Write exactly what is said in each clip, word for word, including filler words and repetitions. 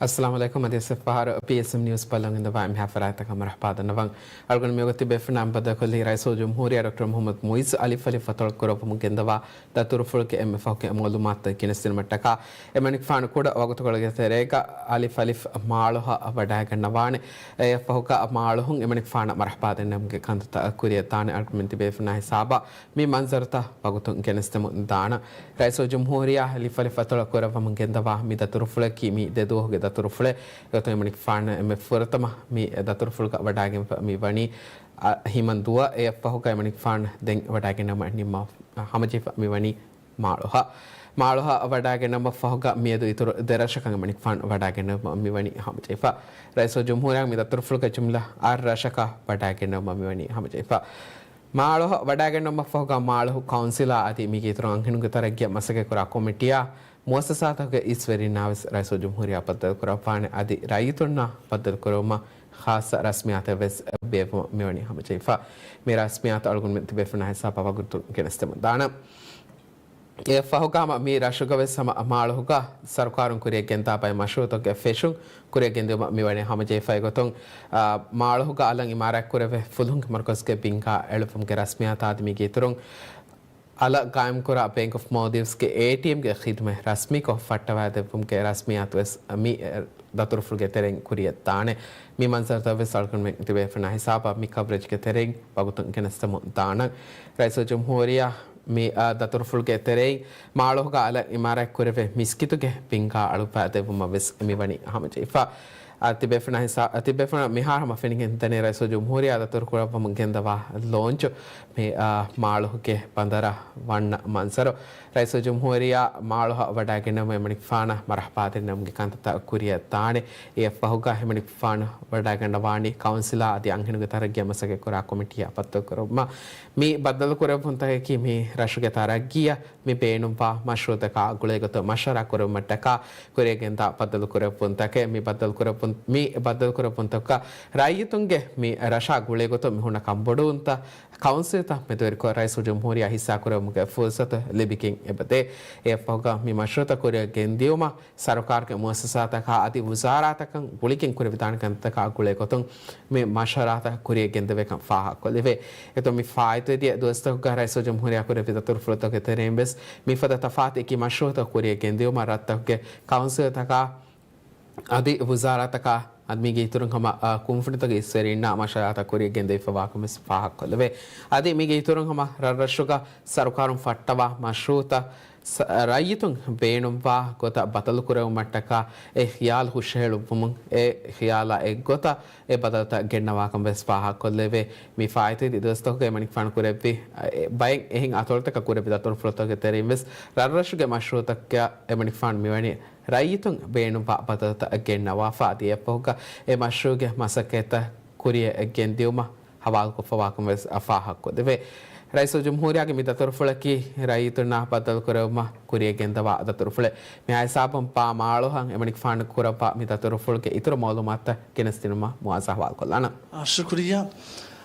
އައްސަލާމު ޢަލައިކުމް. އަދިވެސް އެއްފަހަރު ޕީއެސްއެމް ނިއުސް ބައްލަވަން ގެންދަވާ އެންމެހާ ފަރާތްތަކަށް މަރުޙަބާ ދަންނަވަން. އަޅުގަނޑު މިވަގުތު ތިބޭފުޅުންނާ ބައްދަލުކޮށްލީ ރައީސުލްޖުމްހޫރިއްޔާ ޑޮކްޓަރ މުޙައްމަދު މުޢިއްޒު އަލި ފަލި ފަތުރު ކުރައްވަމުން ގެންދަވާ ދަތުރުފުޅުގެ އެންމެ ފަހުގެ މަޢުލޫމާތުތައް ގެނެސްދިނުމަށްޓަކާ އެމަނިކުފާނު ކުޑަ ވަގުތުކޮޅުގެ ތެރޭގަ އަލި ފަލި މާޅޮހަށް ވަޑައިގަންނަވާނެ. އެއަށްފަހުގަ މާޅޮހުން އެމަނިކުފާނަށް މަރުޙަބާ ދެންނެވުމުގެ ކަންތައްތައް ކުރިއަށް ދާނެ. އަޅުގަނޑުމެން ތިބޭފުޅުންނާ ހިސާބަށް މި މަންޒަރުތައް ވަގުތުން ގެނެސްދެމުން ދާނަން. ރައީސުލްޖުމްހޫރިއްޔާ އަލި ފަލި ފަތުރު ކުރައްވަމުން ގެންދަވާ މި ދަތުރުފުޅަކީ މި ދެ ދުވަހުގެ ދަތުރުފުޅެއް. އެގޮތުން އެމަނިކުފާނު އެންމެ ފުރަތަމަ މި ދަތުރުފުޅުގަ ވަޑައިގެންފަ މި ވަނީ، އަ، ހިމަންދުވަ. އެއަށްފަހުގަ އެމަނިކުފާނު ދެން ވަޑައިގެންނަވަމުން ނިންމާ ހަމަޖެހިފަ މި ވަނީ މާޅޮހަށް. މާޅޮހަށް ވަޑައިގެންނަވުމަށް ފަހުގަ މިއަދު އިތުރު ދެ ރަށަކަށް އެމަނިކުފާނު ވަޑައިގެންނަވަމުން މި ވަނީ ހަމަޖެހިފަ. ރައީސުލްޖުމްހޫރިއްޔާ މި ދަތުރުފުޅުގެ ޖުމްލަ އަށް ރަށަކަށް ވަޑައިގެންނަވަމުން މި ވަނީ ހަމަޖެހިފަ. މާޅޮހަށް ވަޑައިގެންނަވުމަށްފަހުގަ މާޅޮހު ކައުންސިލާ އަދި މީގެ އިތުރު އަންހެނުންގެ ތަރައްގީއަށް މަސައްކަތްކުރާ ކޮމިޓީއާ މުއައްސަސާތަކުގެ އިސްވެރިންނާވެސް ރައީސުލްޖުމްހޫރިއްޔާ ބައްދަލުކުރައްވާނެ. އަދި ރައްޔިތުންނާ ބައްދަލުކުރެވުމަށް ޚާއްޞަ ރަސްމިއްޔާތެއްވެސް ބޭއްވުމަށް މިވަނީ ހަމަޖެހިފަ. މި ރަސްމިއްޔާތު އަޅުގަނޑުމެން ތިބޭފުޅުންނާ ހިސާބަށް ވަގުތުން ގެނެސްދެމުން ދާނަން. އެއަށްފަހުގަ ހަމަ މި ރަށުގަވެސް ހަމަ މާޅޮހުގަ ސަރުކާރުން ކުރިއަށް ގެންދާ ބައެއް މަޝްރޫޢުތަކުގެ ފެށުން ކުރިއަށް ގެންދިއުމަށް މިވަނީ ހަމަޖެހިފައި ގޮތުން، އާ، މާޅޮހުގަ އަލަށް އިމާރާތް ކުރެވޭ ފުލުހުންގެ މަރުކަޒުގެ ބިންގާ އެޅުއްވުމުގެ ރަސްމިއްޔާތާ އަދި މީގެ އިތުރުން، އަލަށް ގާއިމްކުރާ ބޭންކް އޮފް މޯލްޑިވްސްގެ އޭޓީއެމްގެ ޚިދުމަތް ރަސްމީކޮށް ފައްޓަވައިދެއްވުމުގެ ރަސްމިއްޔާތުވެސް މި ދަތުރުފުޅުގެ ތެރެއިން ކުރިއަށް ދާނެ. މި މަންޒަރުތައްވެސް އަޅުގަނޑުމެން ތިބޭފުޅުންނާ ހިސާބަށް މި ކަވަރޭޖްގެ ތެރެއިން ވަގުތުން ގެނެސްދެމުން ދާނަން. ރައީސުލްޖުމްހޫރިއްޔާ މި، އާ، ދަތުރުފުޅުގެ ތެރެއިން މާޅޮހުގަ އަލަށް އިމާރާތް ކުރެވޭ މިސްކިތުގެ ބިންގާ އަޅުއްވައިދެއްވުމަށްވެސް މިވަނީ ހަމަޖެހިފަ. އާ، ތިބޭފުޅުންނާ ހިސާ-، އާ، ތިބޭފުޅުންނަށް މިހާރު ހަމަ ފެނިގެން ދަނީ ރައީސުލްޖުމްހޫރިއްޔާ ދަތުރުކުރައްވަމުން ގެންދަވާ ލޯންޗު މި، އާ، މާޅޮހުގެ ބަނދަރަށް ވަންނަ މަންޒަރު. ރައީސުލްޖުމްހޫރިއްޔާ މާޅޮހަށް ވަޑައިގެންނެވުމުން އެމަނިކުފާނަށް މަރުޙަބާ ދެންނެވުމުގެ ކަންތައްތައް ކުރިއަށް ދާނެ. އެއަށްފަހުގަ އެމަނިކުފާނު ވަޑައިގަންނަވާނީ ކައުންސިލާ އަދި އަންހެނުންގެ ތަރައްގީއަށް މަސައްކަތްކުރާ ކޮމިޓީއާ ބައްދަލުކުރުމަށް. މި ބައްދަލުކުރެއްވުންތަކަކީ މި ރަށުގެ ތަރައްގީއަށް މި ބޭނުންވާ މަޝްރޫޢުތަކާ ގުޅޭގޮތަށް މަޝްވަރާ ކުރެވުމަށްޓަކާ ކުރިއަށްގެންދާ ބައްދަލުކުރެއްވުންތަކެއް. މި ބައްދަލުކުރެއްވުން-، މި ބައްދަލުކުރެއްވުންތަކުގަ ރައްޔިތުންގެ މި ރަށާ ގުޅޭގޮތުން މި ހުންނަ ކަންބޮޑުވުންތައް ކައުންސިލްތައް މެދުވެރިކޮށް ރައީސުލްޖުމްހޫރިއްޔާ ހިއްސާކުރެވުމުގެ ފުރުސަތު ލިބިގެން އެބަދޭ. އެއަށްފަހުގަ މި މަޝްރޫޢުތައް ކުރިއަށް ގެންދިއުމަށް ސަރުކާރުގެ މުއައްސަސާތަކާ އަދި ވުޒާރާތަކަށް ގުޅިގެން ކުރެވިދާނެ ކަންތަކާ ގުޅޭގޮތުން މި މަޝްވަރާތައް ކުރިއަށް ގެންދެވޭކަން ފާހަގަކޮށްލެވޭ. އެތަން މި ފާއިތުވެދިޔަ ދުވަސްތަކުގަ ރައީސުލްޖުމްހޫރިއްޔާ ކުރެއްވި ދަތުރުފުޅުތަކުގެ ތެރެއިންވެސް މިފަދަ ތަފާތު އެކި މަޝްރޫޢުތައް ކުރިއަށް ގެންދިއުމަށް ރަށްތަކުގެ ކައުންސިލްތަކާ އަދި ވުޒާރާތަކާ އަދި މީގެ އިތުރުން ހަމަ، އާ، ކުންފުނިތަކުގެ އިސްވެރިންނާ މަޝްވަރާތައް ކުރިއަށް ގެންދެވިފަވާކަން ވެސް ފާހަގަކޮށްލެވޭ. އަދި މީގެ އިތުރުން ހަމަ ރަށްރަށުގަ ސަރުކާރުން ފައްޓަވާ މަޝްރޫޢުތައް ސަ-، ރައްޔިތުން ބޭނުންވާ ގޮތަށް ބަދަލުކުރެވުމަށްޓަކާ އެ ޚިޔާލު ހުށަހެޅުއްވުމުން އެ ޚިޔާލާ އެއްގޮތަށް އެ ބަދަލުތައް ގެންނަވާކަން ވެސް ފާހަގަކޮށްލެވޭ. މި ފާއިތުވެދިޔަ ދުވަސްތަކުގަ އެމަނިކުފާނު ކުރެއްވި، އެ، ބައެއް އެހެން އަތޮޅުތަކަށް ކުރެއްވި ދަތުރުފުޅުތަކުގެ ތެރެއިން ވެސް ރަށްރަށުގެ މަޝްރޫޢުތަކަށް އެމަނިކުފާނު މިވަނީ ރައްޔިތުން ބޭނުންވާ ބަދަލުތައް ގެންނަވާފަ އަދި އެއަށްފަހުގަ އެ މަޝްރޫޢުގެ މަސައްކަތްތައް ކުރިއަށް ގެންދިއުމަށް ހަވާލުކޮށްފަވާކަން ވެސް ފާހަގަކޮށްދެވޭ. ރައީސުލްޖުމްހޫރިއްޔާގެ މި ދަތުރުފުޅަކީ ރައްޔިތުންނާ ބައްދަލުކުރެވުމަށް ކުރިއަށް ގެންދަވާ ދަތުރުފުޅެއް. މިހާ ހިސާބުން ޕާ މާޅޮހަށް އެމަނިކުފާނު ކުރައްވާ މި ދަތުރުފުޅުގެ އިތުރު މައުލޫމާތުތައް ގެނެސްދިނުމަށް މުއާޒާ ހަވާލުކޮށްލާނަން. އާ، ޝުކުރިއްޔާ.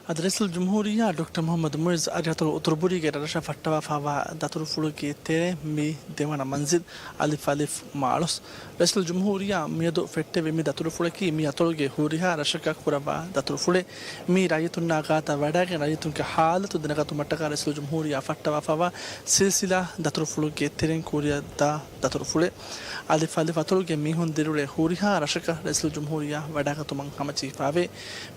އަދި ރައީސުލްޖުމްހޫރިއްޔާ ޑޮކްޓަރ މުޙައްމަދު މުޢިއްޒު އަރިހަތޮޅު އުތުރުބުރީގެ ރަށަށް ފައްޓަވާފައިވާ ދަތުރުފުޅުގެ ތެރޭ މި ދެވަނަ މަންޒިލް އަލިފް އަލިފް މާޅޮސް. ރައީސުލްޖުމްހޫރިއްޔާ މިއަދު ފެއްޓެވި މި ދަތުރުފުޅަކީ މި އަތޮޅުގެ ހުރިހާ ރަށަކަށް ކުރައްވާ ދަތުރުފުޅެއް. މީ ރައްޔިތުންނާ ގާތަށް ވަޑައިގެން ރައްޔިތުންގެ ހާލަތު ދެނެގަތުމަށްޓަކާ ރައީސުލްޖުމްހޫރިއްޔާ ފައްޓަވާފައިވާ ސިލްސިލާ ދަތުރުފުޅުގެ ތެރެއިން ކުރިއަށްދާ ދަތުރުފުޅެއް. އަލިފް އަލިފް އަތޮޅުގެ މީހުން ދިރިއުޅޭ ހުރިހާ ރަށަކަށް ރައީސުލްޖުމްހޫރިއްޔާ ވަޑައިގަތުމަށް ހަމަޖެހިފައިވޭ.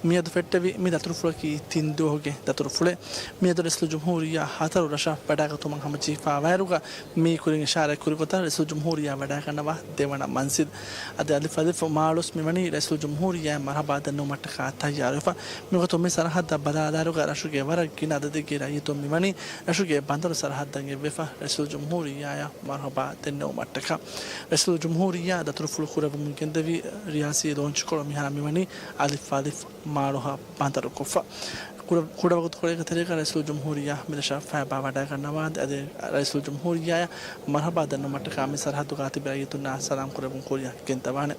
މިއަދު ފެއްޓެވި މި ދަތުރުފުޅަކީ ތިން ދުވަހުގެ ދަތުރުފުޅެއް. މިއަދު ރައީސުލްޖުމްހޫރިއްޔާ ހަތަރު ރަށަށް ވަޑައިގަތުމަށް ހަމަޖެހިފައިވާއިރުގަ މީ ކުރިން އިޝާރާތް ކުރި ގޮތަށް ރައީސުލްޖުމްހޫރިއްޔާ ވަޑައިގަންނަވާ ދެވަނަ މަންޒިލް. އަދި އަލިފް އަލިފް މާޅޮސް މިވަނީ ރައީސުލްޖުމްހޫރިއްޔާ މަރުޙަބާ ދެންނެވުމަށްޓަކާ ތައްޔާރުވެފަ. މިގޮތުން މި ސަރަހައްދަށް ބަލާލާއިރުގަ ރަށުގެ ވަރަށް ގިނަ އަދަދެއްގެ ރައްޔިތުން މިވަނީ ރަށުގެ ބަނދަރު ސަރަހައްދަށް އެއްވެފަ ރައީސުލްޖުމްހޫރިއްޔާއަށް މަރުޙަބާ ދެންނެވުމަށްޓަކާ. ރައީސުލްޖުމްހޫރިއްޔާ ދަތުރުފުޅު ކުރެއްވަމުން ގެންދެވި ރިޔާސީ ލޯންޗުކޮޅު މިހާރު މިވަނީ އަލިފް އަލިފް މާޅޮހަށް ބަނދަރުކޮށްފަ. ކުޑަ، ކުޑަ ވަގުތުކޮޅެއްގެ ތެރޭގަ ރައީސުލްޖުމްހޫރިއްޔާ މިރަށަށް ފައިބާ ވަޑައިގަންނަވާ އަދި ރައީސުލްޖުމްހޫރިއްޔާއަށް މަރުޙަބާ ދެންނެވުމަށްޓަކާ މި ސަރަހައްދުގާ ތިބި ރައްޔިތުންނާ ސަލާމް ކުރެއްވުން ކުރިއަށް ގެންދަވާނެ.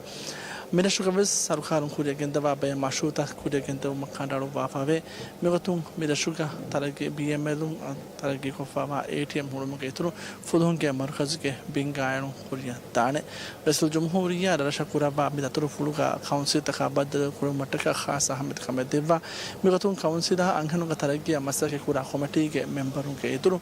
މިރަށުގަ ވެސް ސަރުކާރުން ކުރިއަށް ގެންދަވާ ބައެއް މަޝްރޫއުތައް ކުރިއަށް ގެންދެވުމަށް ކަނޑައަޅުއްވާފައިވޭ. މިގޮތުން މިރަށުގަ ތަރައްގީ، ބީއެމްއެލުން ތަރައްގީކޮށްފައިވާ އޭޓީއެމް ހުޅުމުގެ އިތުރު ފުލުހުންގެ މަރުކަޒުގެ ބިންގާއެޅުން ކުރިއަށް ދާނެ. ރައީސުލްޖުމްހޫރިއްޔާ ރަށަށް ކުރައްވާ މި ދަތުރުފުޅުގަ ކައުންސިލްތަކާ ބައްދަލު ކުރުމަށްޓަކާ ޚާއްޞަ އަހައްމިއްޔަތު ކަމެއް ދެއްވާ. މިގޮތުން ކައުންސިލާ އަންހެނުންގެ ތަރައްގީއަށް މަސައްކަތް ކުރާ ކޮމިޓީގެ މެމްބަރުންގެ އިތުރު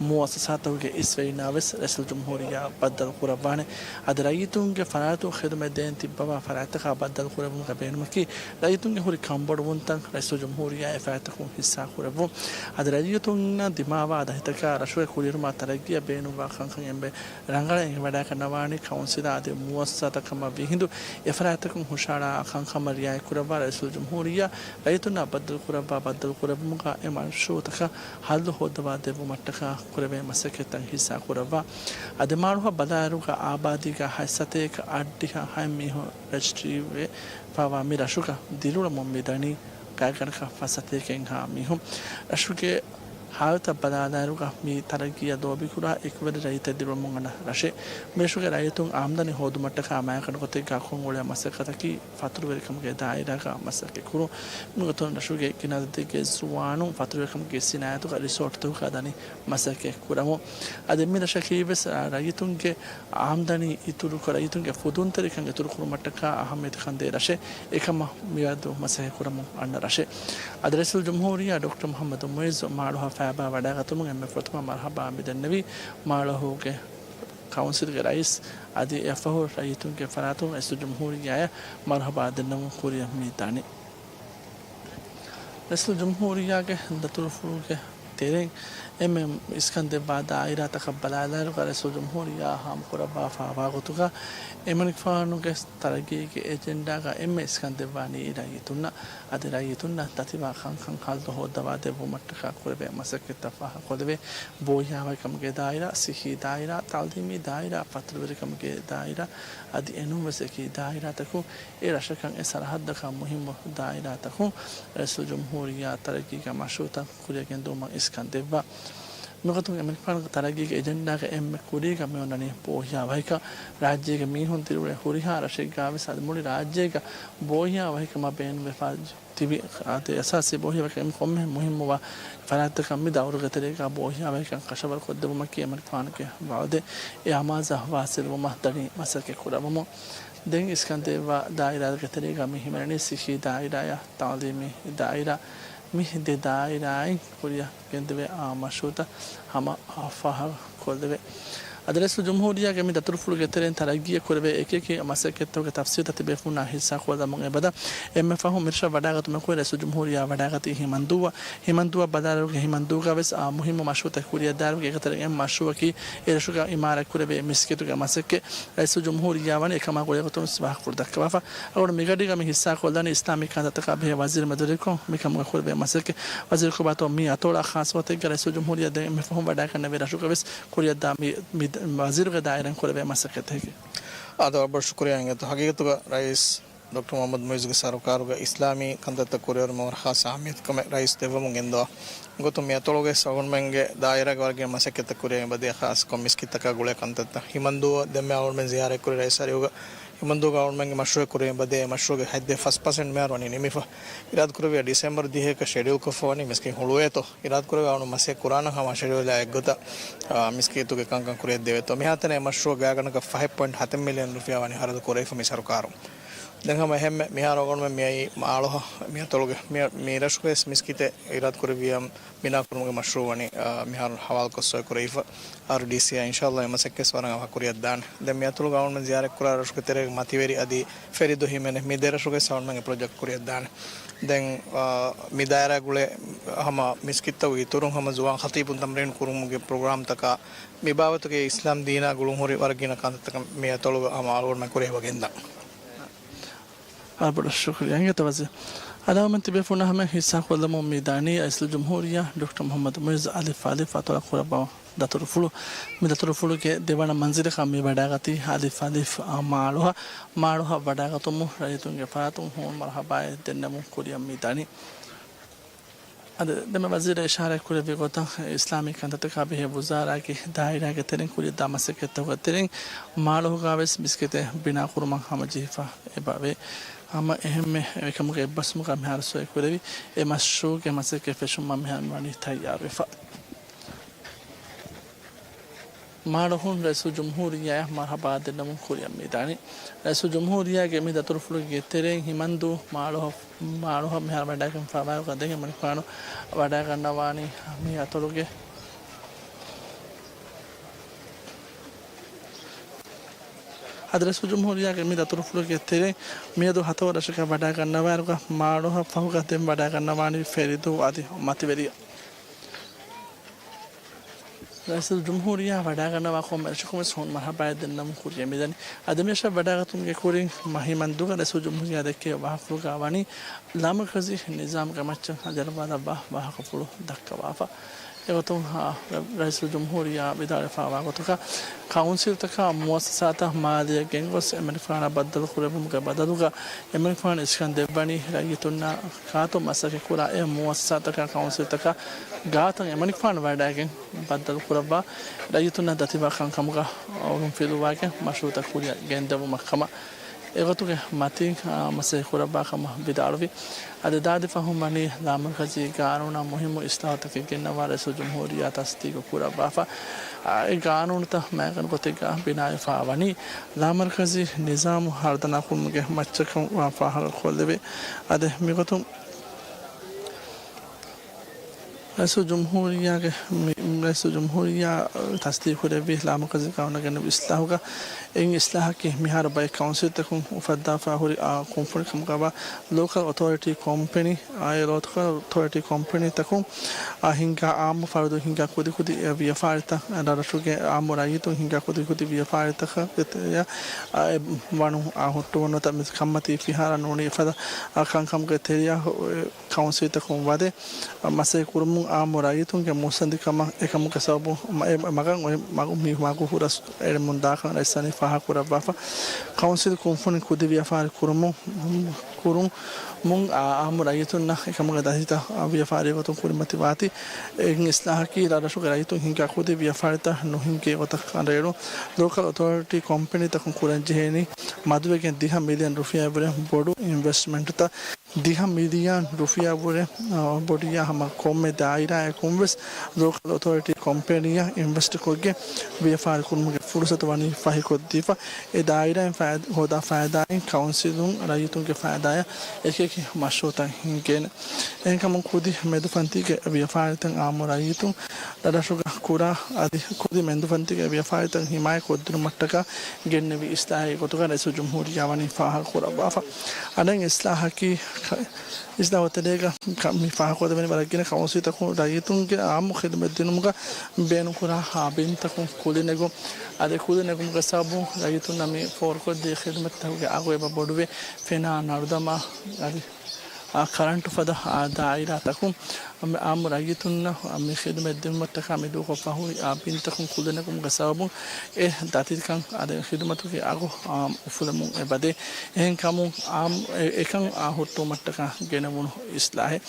މުއައްސަސާތަކުގެ އިސްވެރިންނާ ވެސް ރައީސުލްޖުމްހޫރިއްޔާ ބައްދަލު ކުރައްވާނެ. އަދި ރައްޔިތުންގެ ފަރާތުން ޚިދުމަތް ދޭން ތިއްބަވާ ފަރާތްތަކާ ބައްދަލު ކުރެއްވުމުގެ ބޭނުމަކީ، ރައްޔިތުންގެ ހުރި ކަންބޮޑުވުންތައް ރައީސުލްޖުމްހޫރިއްޔާ އެ ފަރާތްތަކުން ހިއްސާ ކުރެއްވުން. އަދި ރައްޔިތުންނަށް ދިމާވާ ދަތިތަކާ ރަށުގެ ކުރިއެރުމާ ތަރައްގީއަށް ބޭނުންވާ ކަންކަން އެންމެ ރަނގަޅަށް އެނގިވަޑައިގަންނަވާނީ ކައުންސިލާ އަދި މުއައްސަސާތަކަށް ކަމަށް ވީހިނދު، އެފަރާތްތަކުން ހުށައަޅާ ކަންކަމަށް ރިއާޔަތްކުރައްވާ ރައީސުލްޖުމްހޫރިއްޔާ ރައްޔިތުންނާ ބައްދަލުކުރައްވާ ބައްދަލުކުރެއްވުމުގަ އެ މަޝްރޫއުތަކަށް ހައްލު ހޯއްދަވާ ދެއްވުމަށްޓަކާ ކުރެވޭ މަސައްކަތްތައް ހިއްސާކުރައްވާ. އަދި މާޅޮހަށް ބަލާއިރުގަ އާބާދީގަ ހަތް ސަތޭކަ އަށްޑިހަ ހަތް މީހުން ރަޖިސްޓްރީވެފައިވާ މި ރަށުގަ ދިރިއުޅެމުން މިދަނީ ގާތްގަނޑަކަށް ފަސް ސަތޭކައެއްހާ މީހުން. ރަށުގެ ހާލަތަށް ބަލާލާއިރުގަ މި ތަރައްގީއަށް ލޯބިކުރާ އެކުވެރި ރައްޔިތެއް ދިރިއުޅެމުން އަންނަ ރަށެއް. މިރަށުގެ ރައްޔިތުން އާމްދަނީ ހޯދުމަށްޓަކާ މާތް ގަނޑުގޮތެއްގަ ކޮށްއުޅޭ މަސައްކަތަކީ ފަތުރުވެރިކަމުގެ ދާއިރާގަ މަސައްކަތްކުރުން. މިގޮތުން ރަށުގެ ގިނަ އަދަދެއްގެ ޒުވާނުން ފަތުރުވެރިކަމުގެ ސިނާއަތުގަ ރިސޯޓްތަކުގަ ދަނީ މަސައްކަތް ކުރަމުން. އަދި މި ރަށަކީ ވެސް ރައްޔިތުންގެ އާމްދަނީ އިތުރުކޮށް، ރައްޔިތުންގެ ފުދުންތެރިކަން އިތުރުކުރުމަށްޓަކާ އަހައްމިއްޔަތުކަން ދޭ ރަށެއް. އެކަމަށް މިއަދު މަސައްކަތް ކުރަމުން އަންނަ ރަށެއް. އަދި ރައީސުލްޖުމްހޫރިއްޔާ ޑޮކްޓަރ މުޙައްމަދު މުޢިއްޒު މާޅޮހަށް ފައިބާ ވަޑައިގަތުމުން އެންމެ ފުރަތަމަ މަރުޙަބާ މިދެންނެވީ މާޅޮހުގެ ކައުންސިލްގެ ރައީސް. އަދި އެއަށްފަހު ރައްޔިތުންގެ ފަރާތުން ރައީސުލްޖުމްހޫރިއްޔާއަށް މަރުޙަބާ ދެންނެވުން ކުރިއަށް މި ދަނީ. ރައީސުލްޖުމްހޫރިއްޔާގެ ދަތުރުފުޅުގެ ތެރެއިން އެންމެ އިސްކަން ދެއްވާ ދާއިރާތަކަށް ބަލާލާއިރުގަ ރައީސުލްޖުމްހޫރިއްޔާ ހާމަކުރައްވާފައިވާ ގޮތުގަ އެމަނިކުފާނުގެ ތަރައްގީގެ އެޖެންޑާގަ އެންމެ އިސްކަން ދެއްވާނީ ރައްޔިތުންނަށް. އަދި ރައްޔިތުންނަށް ދަތިވާ ކަންކަން ހައްލު ހޯއްދަވާ ދެއްވުމަށްޓަކާ ކުރެވޭ މަސައްކަތްތައް ފާހަގަކޮށްލެވޭ. ބޯހިޔާވަހިކަމުގެ ދާއިރާ، ސިއްހީ ދާއިރާ، ތަޢުލީމީ ދާއިރާ، ފަތުރުވެރިކަމުގެ ދާއިރާ، އަދި އެނޫންވެސް އެކި ދާއިރާތަކުން އެ ރަށަކަށް އެ ސަރަހައްދަކަށް މުހިއްމު ދާއިރާތަކުން ރައީސުލްޖުމްހޫރިއްޔާ ތަރައްގީގެ މަޝްރޫއުތައް ކުރިއަށް ގެންދެވުމަށް އިސްކަން ދެއްވާ. މިގޮތުން އެމަނިކުފާނުގެ ތަރައްގީގެ އެޖެންޑާގެ އެންމެ ކުރީގަ މިއޮންނަނީ ބޯހިޔާވަހިކަން. ރާއްޖޭގެ މީހުން ދިރިއުޅޭ ހުރިހާ ރަށެއްގަ ވެސް އަދި މުޅި ރާއްޖޭގަ ބޯހިޔާވަހިކަމަށް ބޭނުންވެފަ ތިބި އަދި އެސާސީ ބޯހިޔާވަހިކަން ކޮންމެހެން މުހިއްމުވާ ފަރާތްތަކަށް މި ދައުރުގެ ތެރޭގަ ބޯހިޔާވަހިކަން ކަށަވަރު ކޮށްދެއްވުމަކީ އެމަނިކުފާނުގެ ވަޢުދެއް. އެ އަމާޒަށް ވާސިލްވުމަށް ދަނީ މަސައްކަތް ކުރަމުން. ދެން އިސްކަން ދެއްވާ ދާއިރާގެ ތެރޭގަ މި ހިމެނެނީ ސިއްހީ ދާއިރާއާ ތަޢުލީމީ ދާއިރާ. މި ދެ ދާއިރާއިން ކުރިއަށް ގެންދެވޭ އާ މަޝްރޫއުތައް ހަމަ ފާހަގަކޮށްލެވޭ. އަދި ރައީސުލްޖުމްހޫރިއްޔާގެ މި ދަތުރުފުޅުގެ ތެރެއިން ތަރައްގީއަށް ކުރެވޭ އެކި އެކި މަސައްކަތްތަކުގެ ތަފްސީލްތައް ތިބޭފުޅުންނާ ހިއްސާކޮށްލަމުން އެބަދަ އެންމެ ފަހުން މިރަށަށް ވަޑައިގަތުމަކުން ރައީސުލްޖުމްހޫރިއްޔާ ވަޑައިގަތީ ހިމަންދޫއަށް. ހިމަންދޫއަށް ބަލާލިއިރުގަ ހިމަންދޫގަ ވެސް އާ މުހިއްމު މަޝްރޫއުތަކެއް ކުރިއަށްދާއިރުގަ އެކަތަރެއް އެއް މަޝްރޫއަކީ އެ ރަށުގަ އިމާރާތްކުރެވޭ މިސްކިތުގެ މަސައްކަތް. ރައީސުލްޖުމްހޫރިއްޔާ ވަނީ އެކަމާ ގުޅޭގޮތުން ވާހަކަފުޅު ދައްކަވާފަ. އަޅުގަނޑު މިގަޑީގަ މި ހިއްސާކޮށްލަނީ އިސްލާމީ ކަންތައްތަކާ ބެހޭ ވަޒީރު މެދުވެރިކޮށް މިކަމުގަ ކުރެވޭ މަސައްކަތް. ވަޒީރު ކޮބާތޯ މި އަތޮޅާ ޚާއްޞަ ގޮތެއްގަ ރައީސުލްޖުމްހޫރިއްޔާ ދެން އެންމެ ފަހުން ވަޑައިގަންނެވި ރަށުގަ ވެސް ކުރިއަށްދާ މި، މި ވަޒީރުގެ ދާއިރާއިން ކުރެވޭ މަސައްކަތެކޭ. އާދެ، ވަރަށް ބޮޑަށް ޝުކުރިއްޔާ އިނގޭތޯ. ހަގީގަތުގަ ރައީސް ޑޮކްޓަރ މުޙައްމަދު މުޢިއްޒުގެ ސަރުކާރުގަ އިސްލާމީ ކަންތައްތައް ކުރިއަރުމަށް ވަރަށް ޚާއްޞަ އަހައްމިއްޔަތުކަމެއް ރައީސް ދެއްވަމުން ގެންދަވާ. އެގޮތުން މި އަތޮޅުގައި އަޅުގަނޑުމެންގެ ދާއިރާގެ ވަރަށް ގިނަ މަސައްކަތްތައް ކުރިއަށް އެބަދޭ، ޚާއްޞަކޮށް މިސްކިތްތަކާ ގުޅޭ ކަންތައްތައް. ހިމަންދޫ ދެންމެ އަޅުގަނޑުމެން ޒިޔާރަތްކުރި ރައީސް އަރިހުގަ ހިމަންދޫގަ އަޅުގަނޑުމެންގެ މަޝްރޫއެއް ކުރިއަށް އެބަދޭ. އެ މަޝްރޫއުގެ ހަތްދިހަ ފަސް ޕަސެންޓް މިހާރު ވަނީ ނިމިފަ. އިރާދަކުރެއްވިއްޔާ ޑިސެމްބަރު ދިހައެއްގަ ޝެޑިއުލްކޮށްފަ ވަނީ މިސްކިތް ހުޅުވޭތޯ. އިރާދަކުރެއްވިއްޔާ އަޅުގަނޑު މަސައްކަތް ކުރާނަން ހަމަ ޝެޑިއުލާ އެއްގޮތަށް، އާ، މިސްކިތުގެ ކަންކަން ކުރިއަށް ދެވޭތޯ. މިހާތަނަށް އެ މަޝްރޫއަށް ގާތްގަނޑަކަށް ފަހެއް ޕޮއިންޓް ހަތެއް މިލިއަން ރުފިޔާ ވަނީ ހަރަދު ކުރެވިފަ މި ސަރުކާރުން. ދެން ހަމަ އެހެންމެ މިހާރު އަޅުގަނޑުމެން މިއައީ މާޅޮހަށް މި އަތޮޅުގެ މި، މި ރަށުގައި ވެސް މިސްކިތެއް އިރާދަކުރެއްވިއްޔާ ބިނާކުރުމުގެ މަޝްރޫއު ވަނީ، އާ، މިހާރު ހަވާލުކޮށް ސޮއިކުރެވިފަ. އާރްޑީސީއާ އިންޝާﷲ އެ މަސައްކަތް ވަރަށް އަވަހަށް ކުރިއަށްދާނެ. ދެން މި އަތޮޅުގަ އަޅުގަނޑުމެން ޒިޔާރަތްކުރާ ރަށުގެ ތެރޭގަ މަތިވެރި އަދި ފެރިދޫ ހިމެނޭ މި ދެ ރަށުގައި އަޅުގަނޑުމެން އެ ޕްރޮޖެކްޓް ކުރިއަށްދާނެ. ދެން، އާ، މި ދާއިރާ ގުޅޭ ހަމަ މިސްކިތްތަކުގެ އިތުރުން ހަމަ ޒުވާން ޚަތީބުން ތަމްރީން ކުރުމުގެ ޕްރޮގްރާމްތަކާ މި ބާވަތުގެ އިސްލާމް ދީނާ ގުޅުންހުރި ވަރަށް ގިނަ ކަންތައްތަކަށް މި އަތޮޅުގަ ހަމަ އަޅުގަނޑުމެން ކުރިއަށް އެބަ ގެންދާނެ. ވަރަށް ބޮޑަށް ޝުކުރިއްޔާ އިނގޭތޯ ވަޒީރު. އަޅުގަނޑުމެން ތިބޭފުޅުންނާ ހަމަޔަށް ހިއްސާކޮށްލަމުން މި ދަނީ ރައީސުލްޖުމްހޫރިއްޔާ ޑޮކްޓަރ މުޙައްމަދު މުޢިއްޒު އަލިފް އަލިފް އަތޮޅަށް ކުރައްވާ ދަތުރުފުޅު. މި ދަތުރުފުޅުގެ ދެވަނަ މަންޒިލަކަށް މި ވަޑައިގަތީ އަލިފް އަލިފް އާ މާޅޮހަށް. މާޅޮހަށް ވަޑައިގަތުމުން ރައްޔިތުންގެ ފަރާތުން ހޫނު މަރުޙަބާއެއް ދެންނެވުން ކުރިއަށް މި ދަނީ. އަދި ދެމެ ވަޒީރާ އިޝާރާތް ކުރެއްވި ގޮތަށް، އިސްލާމީ ކަންތައްތަކާ ބެހޭ ވުޒާރާގެ ދާއިރާގެ ތެރެއިން ކުރިއަށްދާ މަސައްކަތްތަކުގެ ތެރެއިން މާޅޮހުގާވެސް މިސްކިތެއް ބިނާކުރުމަށް ހަމަޖެހިފަ އެބަވޭ. ހަމަ އެހެންމެ އެކަމުގެ އެއްބަސްވުމުގަ މިހާރު ސޮއި ކުރެވި އެ މަޝްރޫޢުގެ މަސައްކަތް ފެށުމަށް މިހާރު ވަނީ ތައްޔާރުވެފަ. މާޅޮހުން ރައީސުލްޖުމްހޫރިއްޔާއަށް މަރުޙަބާ ދެންނެވުން ކުރިއަށް މިދާނީ. ރައީސުލްޖުމްހޫރިއްޔާގެ މި ދަތުރުފުޅުގެ ތެރެއިން ހިމަންދޫ މާޅޮހަށް، މާޅޮހަށް މިހާރު ވަޑައިގެންފަވާ ގޮތަށް ދެން އެމަނިކުފާނު ވަޑައިގަންނަވާނީ މި އަތޮޅުގެ. އަދި ރައީސުލްޖުމްހޫރިއްޔާގެ މި ދަތުރުފުޅުގެ ތެރެއިން މިއަދު ހަތަރު ރަށަކަށް ވަޑައިގަންނަވާއިރުގަ މާޅޮހަށް ފަހުގަ ދެން ވަޑައިގަންނަވާނީ ފެރިދޫ އަދި މަތިވެރިޔާ. ރައީސުލްޖުމްހޫރިއްޔާ ވަޑައިގަންނަވާ ކޮންމެ ރަށަކުން ވެސް ހޫނު މަރުޙަބާއެއް ދެންނެވުން ކުރިއަށް މިދަނީ. އަދި މިރަށަށް ވަޑައިގަތުމުގެ ކުރިން މަ-، ހިމަންދޫގަ ރައީސުލްޖުމްހޫރިއްޔާ ދެއްކެވި ވާހަކަފުޅުގަ ވަނީ ލާމަރުކަޒީ ނިޒާމުގެ މައްޗަށް ދެރަވާލައްވާ ވާހަކަފުޅު ދައްކަވާފަ. އެގޮތުން، އާ، ރައީސުލްޖުމްހޫރިއްޔާ ވިދާޅުވެފައިވާ ގޮތަކަށް، ކައުންސިލްތަކާ މުއައްސަސާތައް މާލީއަށް ގެންގޮސް އެމަނިކުފާނަށް ބައްދަލު ކުރެއްވުމުގެ ބަދަލުގަ އެމަނިކުފާނު އިސްކަން ދެއްވަނީ ރައްޔިތުންނާ ކާތުން މަސައްކަތްކުރާ އެ މުއައްސަސާތަކާ ކައުންސިލްތަކާ ގާތަށް އެމަނިކުފާނު ވަޑައިގެން ބައްދަލު ކުރައްވާ، ރައްޔިތުންނަށް ދަތިވާ ކަންކަމުގަ އޮޅުންފިލުވާގެން މަޝްރޫޢުތައް ކުރިއަށް ގެންދެވުމަށް ކަމަށް އެގޮތުގެ މަތީން، އާ، މަސައްކަތް ކުރައްވާ ކަމަށް ވިދާޅުވި. އަދި ދާދި ފަހުން ވަނީ ލާމަރުކަޒީ ގާނޫނަށް މުހިއްމު އިސްލާހުތަކެއް ގެންނަވާ ރައީސުލްޖުމްހޫރިއްޔާ ތަސްދީގު ކުރައްވާފަ. އާ، އެ ގާނޫނުތައް މައިގަނޑު ގޮތެއްގަ ބިނާވެފަ ވަނީ ލާމަރުކަޒީ ނިޒާމު ހަރުދަނާކުރުމުގެ މައްޗަކަށް ފާހަގަކޮށްލެވޭ. އަދި މިގޮތުން ރައީސުލްޖުމްހޫރިއްޔާގެ މި-، ރައީސުލްޖުމްހޫރިއްޔާ ތަސްދީގުކުރެއްވި ލާމަރުކަޒީ ގާނޫނަށް ގެންނެވި އިސްލާހުގަ އިން އިސްލާހަކީ މިހާރު ބައެއް ކައުންސިލްތަކުން އުފައްދާފަ ހުރި، އާ، ކުންފުނިކަމުގަވާ ލޯކަލް އޮތޯރިޓީ ކޮމްޕެނީ، އާ، އެ ލޯކަލް އޮތޯރިޓީ ކޮމްޕެނީތަކުން، އާ، ހިންގާ އާއްމު ފަރުދު ހިންގާ ކުދިކުދި ވިޔަފާރިތައް، ރަށުގެ އާއްމު ރައްޔިތުން ހިންގާ ކުދިކުދި ވިޔަފާރިތަކަށް ވަނު، އާ، އެ ވަނު، އާ، ހުއްޓުވަން ނުވަތަ މި ކަންމަތީ ފިހާރަ ނޫނީ އެފަދަ، އާ، ކަންކަމުގެ ތެރެއަށް ކައުންސިލްތަކުން ވަދެ، މަސައްކަތް ކުރުމުން އާއްމު ރައްޔިތުންގެ މުއްސަނދިކަމަށް އެކަމުގެ ސަބަބުން އެ މަގަށް އޮތް މަގު، މި މަގު ހުރަސް އެޅެމުން ދާކަން ރައީސް ވަނީ ފާހަގަކުރައްވާފަ. ކައުންސިލް ކުންފުނި ކުދި ވިޔަފާރި ކުރުމުން، ކުރުމުން އާ، އާއްމު ރައްޔިތުންނަށް އެކަމުގެ ދަތިތައް ވިޔަފާރި ގޮތުން ކުރިމަތިވާތީ، އެ އިސްލާހަކީ ރަށުގެ ރައްޔިތުން ހިންގާ ކުދި ވިޔަފާރިތައް ނުހިންގޭ ގޮތަށް ކަނޑައެޅުން. ލޯކަލް އޮތޯރިޓީ ކޮމްޕެނީތަކުން ކުރަންޖެހޭނީ މަދުވެގެން ދިހަ މިލިއަން ރުފިޔާއަށްވުރެ ބޮޑު އިންވެސްޓްމަންޓްތައް. ދިހަ މިލިއަން ރުފިޔާއަށްވުރެ، އާ، ބޮޑުވިޔާ ހަމަ ކޮންމެ ދާއިރާއަކުންވެސް ލޯކަލް އޮތޯރިޓީ ކޮމްޕެނީއަށް އިންވެސްޓްކޮށްގެން ވިޔަފާރިކުރުމުގެ ފުރުސަތު ވަނީ ފަހިކޮށްދީފަ. އެ ދާއިރާއިން ފައި-، ހޯދާ ފައިދާއިން ކައުންސިލުން ރައްޔިތުންގެ ފައިދާއަށް އެކިއެކި މަޝްރޫޢުތައް ހިންގޭނެ. އެހެންކަމުން ކުދި މެދުފަންތީގެ ވިޔަފާރިތައް އާއްމު ރައްޔިތުން ރަށުގަ ކުރާ އަދި ކުދި މެދުފަންތީގެ ވިޔަފާރިތައް ހިމާޔަތް ކޮށްދިނުމަށްޓަކާ ގެންނެވި އިސްލާހެއް ގޮތުގަ ރައީސުލްޖުމްހޫރިއްޔާ ވަނީ ފާހަގަކުރައްވާފަ. އަނެއް އިސްލާހަކީ ކަ-، އިސްލާހު ތެރޭގަ ކަ-، މި ފާހަގަކޮށްދެވެނީ ވަރަށް ގިނަ ކައުންސިލްތަކުން ރައްޔިތުންގެ އާއްމު ޚިދުމަތް ދިނުމުގަ ބޭނުންކުރާ އާ ބިންތަކުން ކުލިނެގުން އަދި ކުލިނެގުމުގެ ސަބަބުން ރައްޔިތުންނަށް މި ފޯރުކޮށްދޭ ޚިދުމަތްތަކުގެ އަގު އެބަ ބޮޑުވެ ފެނާ ނަރުދަމާ އަދި އާ، ކަރަންޓު ފަދަ، އާ، ދާއިރާތަކުން އާ، އާއްމު ރައްޔިތުންނަށް މި ޚިދުމަތް ދިނުމަށްޓަކާ މި ދޫކޮށްފަ ހުރި އާ ބިންތަކުން ކުލިނެގުމުގެ ސަބަބުން އެ ދަތިކަން އަދި ޚިދުމަތުގެ އަގު، އާ، އުފުލެމުން އެބަދޭ. އެހެންކަމުން އާ، އެ-، އެކަން އާ ހުއްޓުވުމަށްޓަކާ ގެނެވުނު އިސްލާހެއް.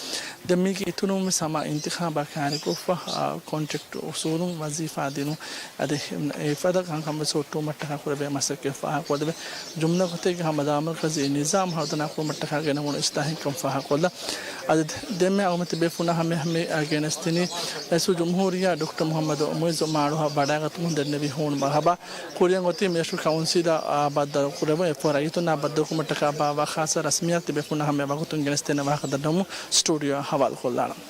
ދެން މީގެ އިތުރުން ވެސް ހަމަ އިންތިޚާބާ ކައިރިކޮށްފަ، އާ، ކޮންޓްރެކްޓް އުސޫލުން ވަޒީފާ ދިނުން އަދި އެފަދަ ކަންކަން ވެސް ހުއްޓުވުމަށްޓަކާ ކުރެވޭ މަސައްކަތް ފާހަގަކޮށްދެވޭ. ޖުމްލަ ގޮތެއްގަ ހަމަ ލާމަރުކަޒީ ނިޒާމް ހަރުދަނާ ކުރުމަށްޓަކާ ގެނެވުނު އިސްލާހެއްކަން ފާހަގަކޮށްލަން. އަދި ދެންމެ އަޅުގަނޑު ތިބޭފުޅުންނާ ހަމައަށް މި ގެނެސްދިނީ ރައީސުލްޖުމްހޫރިއްޔާ ޑޮކްޓަރ މުޙައްމަދު މުޢިއްޒު މާޅޮހަށް ވަޑައިގަތުމުން ދެންނެވި ހޫނު މަރުޙަބާ. ކުރިއަށް އޮތީ މިރަށު ކައުންސިލަށް ބައްދަލު ކުރެވުން، އެއަށްފަހު ރައްޔިތުންނާ ބައްދަލު ކުރުމަށްޓަކާ ބާއްވާ ޚާއްޞަ ރަސްމިއްޔާތު ތިބޭފުޅުންނާ ހަމައަށް ވަގުތުން ގެނެސްދޭނެ ވާހަކަ ދަންނަވަމުން ސްޓޫޑިއޯއަށް ހަވާލުކޮށްލާނަން.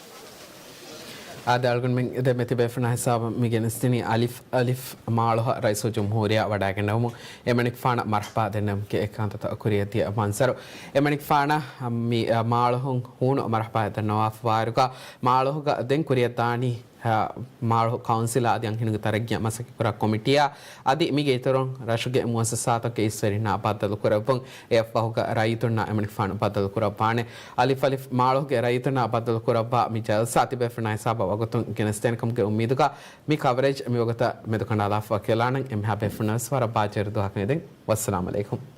އާދެ، އަޅުގަނޑުމެން ދެންމެ ތިބޭފުޅުންނާ ހިސާބަށް މި ގެނެސްދިނީ އަލިފް އަލިފް މާޅޮހަށް ރައީސުލްޖުމްހޫރިއްޔާ ވަޑައިގެންނެވުމުން އެމަނިކުފާނަށް މަރުޙަބާ ދެންނެވުމުގެ އެކަންތައްތައް ކުރިއަށް ދިޔަ މަންޒަރު. އެމަނިކުފާނަށް މި މާޅޮހުން ހޫނު މަރުޙަބާ ދަންނަވާފަވާއިރުގަ މާޅޮހުގަ ދެން ކުރިއަށްދާނީ، އަ، މާޅޮހު ކައުންސިލާ އަދި އަންހެނުންގެ ތަރައްގީއަށް މަސައްކަތްކުރާ ކޮމިޓީއާ އަދި މީގެ އިތުރުން ރަށުގެ މުއައްސަސާތަކުގެ އިސްވެރިންނާ ބައްދަލުކުރެއްވުން. އެއަށްފަހުގަ ރައްޔިތުންނާ އެމަނިކުފާނު ބައްދަލުކުރައްވާނެ. އަލިފް އަލިފް މާޅޮހުގެ ރައްޔިތުންނާ ބައްދަލުކުރައްވާ މި ޖަލްސާ ތިބޭފުޅުންނާ ހިސާބަށް ވަގުތުން ގެނެސްދޭނެ ކަމުގެ އުއްމީދުގަ މި ކަވަރޭޖް މިވަގުތަށް މެދުކަނޑާލާފަ ކެލާނަން. އެންމެހާ ބޭފުޅުންނަށް ވެސް ވަރަށް ބާއްޖަވެރި ދުވަހަކަށް އެދެން. ވައްސަލާމް އަލައިކުމް.